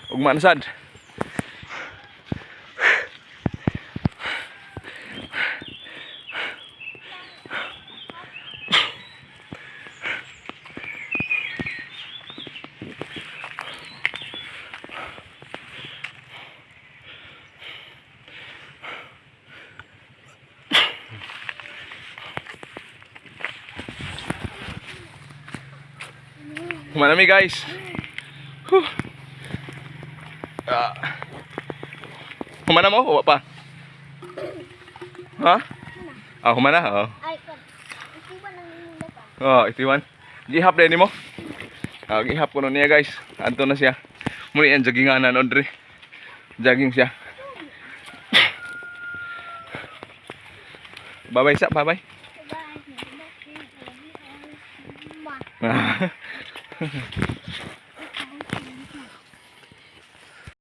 Ugma na sad. Human na mi, guys. Whew. Ah. Human na mo? Wa pa? Ha? Ah, human na? Oh. Ay, kan. Itiwan ang nila pa. Oh, 81. Gihap din mo. Ah, gihap ko niya, guys. Anto na siya. Muli yan joggingan na Audrey. Jogging siya. Bye-bye sa, bye-bye. Bye. Bye.